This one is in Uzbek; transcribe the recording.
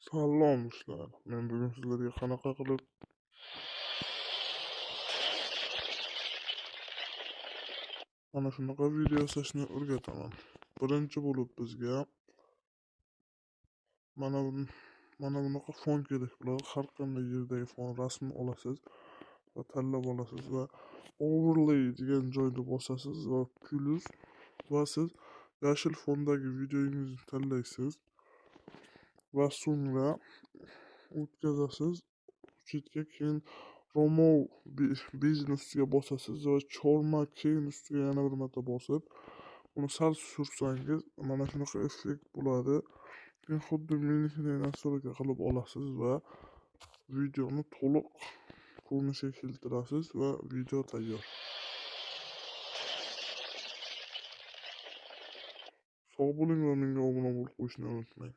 Salom do'stlar. Men bugun sizlarga qanaqa qilib mana shunaqa video yasashni o'rgataman. Birinchi bo'lib bizga mana bunaqa fon kerak bo'ladi. Har qanday yerdagi fon rasmni olasiz va tanlab olasiz va overlay degan joyda bosasiz va plus va siz yashil fondagi videongizni tanlaysiz va so'ngra o'tkazasiz chetga, keyin Remove Business ustiga bosasiz va Chroma Key ustiga yana bir marta bosib, uni sal sursangiz mana shunaqa effekt bo'ladi. Keyin xuddi menikidek настройка qilib olasiz va videoni to'liq ko'rinishga keltirasiz va video tayyor. Sog' bo'ling va menga obuna bo'lib qo'yishni unutmang.